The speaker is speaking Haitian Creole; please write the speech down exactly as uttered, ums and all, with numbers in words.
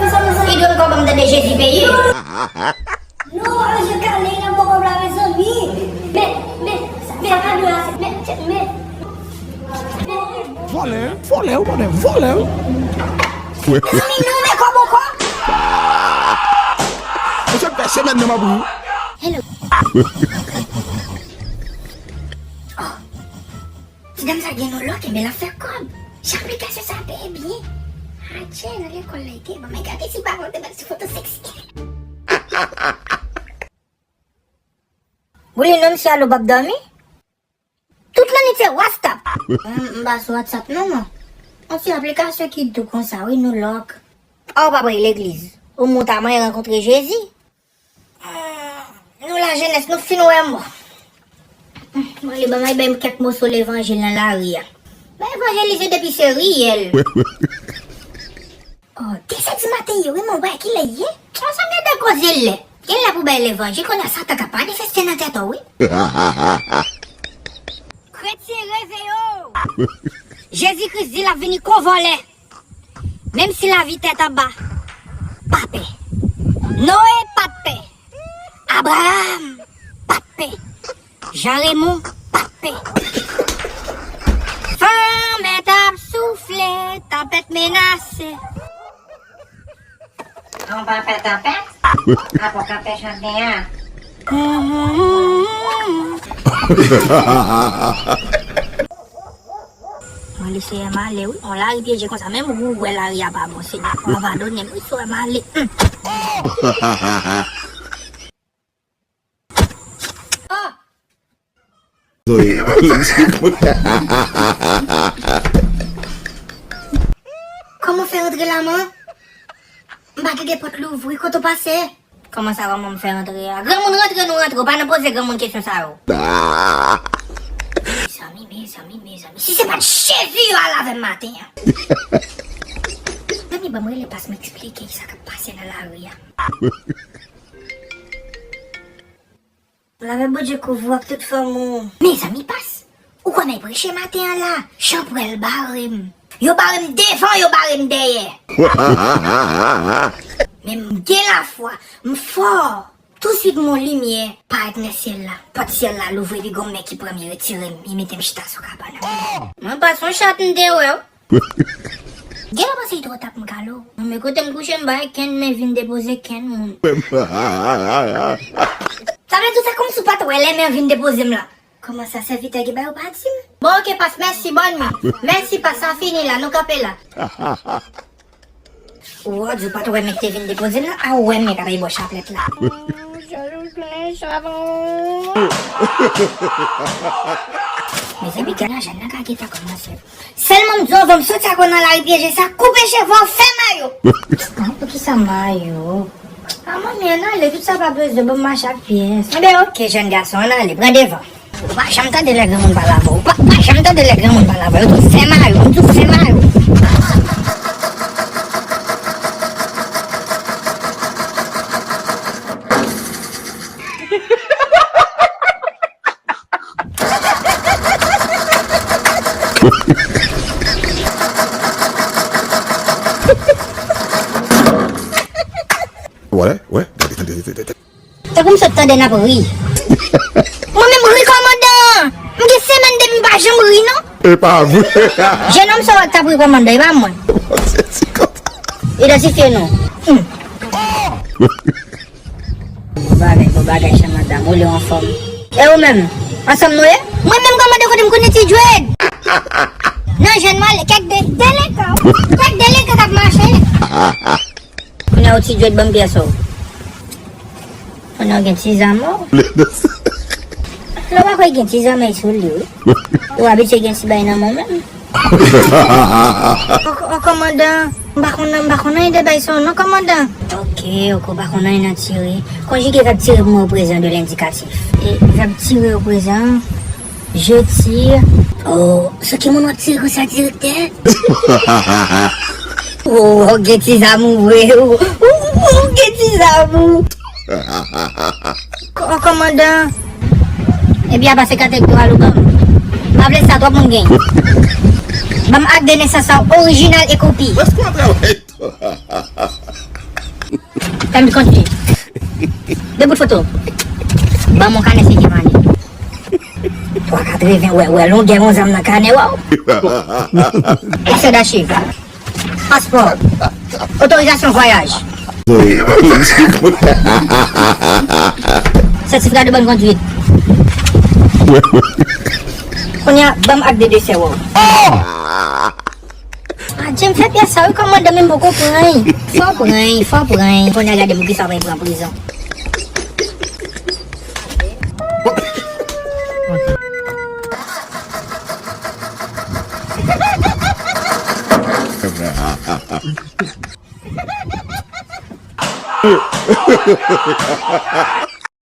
fè sa, mezanmi. Ki dwòl kòb m tande Jezi peye. Non, anje kale nan poko la, mezanmi. Men, men, men, sa pa dwe a, men, men, men. Vòlè, vòlè, ou konnen, vòlè. Mezanmi, non, men kòb ankò. Mesye, fè semèn nan m ap ri. Hello. Oh. Ti dam sa gen yon lòk, enben l ap fè kòb. Jan aplikasyon sa peye byen. Adje, nan lekòl la, li te bon. Men gade si pa konte bèl ti foto seksi. Boulin, non, si alo p ap dòmi? Tout lannwit se WhatsApp. M, m pa sou WhatsApp, non, mwen. Yon ti aplikasyon ki dou konsa, wi, nou lòk. A, w pa prale legliz. Omwen w ta manyen rankontre Jezi. Nou lajenès, nou fin wè mò. Mwen li ban mwen bay m kèk moso levanjil nan lari a. Mwen evanjelize depi se riyèl. Oh, de zè di maten ye, wi, mwen wè kilè ye. Konsa m gen de koze lè. Gen lè pou bay levanjil, kounye a Satan ka manifeste nan tèt ou, wi. Kretyen, reveye w! Jezi Kris di l ap vini kon vòlè. Menm si lavi tèt anba, pa pè. Noe pa t pè. Abraram pa t pè. Jan Remon pa t pè. Van mèt ap soufle, tanpèt menase. An pa fè tanpèt, apre w ka fè chante a. Mwen li Seyè m ale, wi. On lari pyeje konsa, menm ou wè lari a pa bon, Senyè. Ou abandone m, wi, Seyè m ale. Hum. Oh! Zoe. Kòman w fè rantre la, man? M pa tande pòt louvri, kote w pase? Kòman sa, kòman m fè rantre a? Granmoun rantre, nou rantre, w pa nan poze granmoun kesyon sa yo. Mezanmi, mezanmi, mezanmi. Si se pa t Jezi yo al avè m maten an. Mezanmi, ban m rele Pas m eksplike sa k ap pase nan lari a. Lave Bondye kouvri w ak tout fanmi w. Mezanmi, Pas, ou kwè m ap preche maten an la? Jan pral bare m. Yo bare m devan, yo bare m dèyè. Men m gen lafwa, m fò. Touswit m wè yon limyè parèt nan syèl la. Pòt syèl la louvri, epi gon men ki pran m, li retire m, li mete m chita sou kabann nan. Mwen pa se yon chat m te wè w. Gen lè panse li twò ta pou m kale w. Non, men kote m kouche, m pa gen kenn men vin depoze kenn moun. Sa vle di w fè kòmsi w pa t wè lè men vin depoze m la. Kòman sa, sèvitè ki ba yo pa di m? Bon, oke, pas, mèsi, bòn nwi. Mèsi, pas, sa fini la, nou kanpe la. Ou wè, di w pa t wè men ki te vin depoze m nan, a ou wè men k ap bò chaplèt la. Jalou tounen chavon. Mezanmi, gad la jèn nan ka gentan kòmanse. Sèlman m di w, anvan m soti ak ou nan lari pyeje sa, koupe cheve w, fè mayo. Ah, poukisa mayo? Ah, manmi, ann ale, tout sa pa bezwen, ban m mache ak pyès. Enben, oke, jèn gason, ann ale, pran devan. Ou pa janm tande lè granmoun pale avè w. Ou pa, ou pa janm tande lè granmoun pale avè w. Yo di w fè mayo, yo di w fè mayo. Wè, wè, gade, tande, tande, tande. Tankou m sot tande n ap ri. Mwen menm ri kòmandan an. M gen semèn depi m pa janm ri non. E pa vre. Jennonm sa w wè k t ap ri kòmandan, e pa mwen. Idantifye nou. Hmm. Bon bagay, bon bagay, chè madanm, ou lè w anfòm. E ou menm? Ansanm nou ye? Mwen menm kòmandan kote m konnen ti djwèd. Nan jèn mwen ale, kèk de delenkan, kèk delenkan k ap mache. Kounye a w ti djwèd ban m pyès ou. Kounye a w gen ti zam ou. Lè w pa kwè gen ti zam sou li wi. Ou abitye gen ti bay nan men w menm. O, o, kòmandan, m pa konn, m pa konn anyen de bay sa non, kòmandan. Oke, oke, ou pa konn anyen nan tire. Konjige vèb tire pou mwen o prezan de lendikatif. E vèb tire o prezan, je tire. O, sou ki moun w ap tire konsa, direktè? O, w gen ti zam ou vre, o, o, w gen ti zam ou. Kò-, kòmandan. Epi apa se kategori alogan. M pa vle sa, twòp moun gen. Ban m ak de nesans la, orijinal e kopi. Fè m kontinye. De bout foto. Ban m yon kanè senkyèm ane. Twa katreven, wè, wè, longè yon zam nan kanè, waw. Eksè dachiv. Paspò. Otorizasyon vwayaj. Sètifika de bòn kondwit. Kounye a, ban m ak de desè, waw. Adje, m fè pyès sa wi, kòmandan, men m poko pran. Fò pran, fò pran. Kounye a gade pou kisa w pa pran prizon.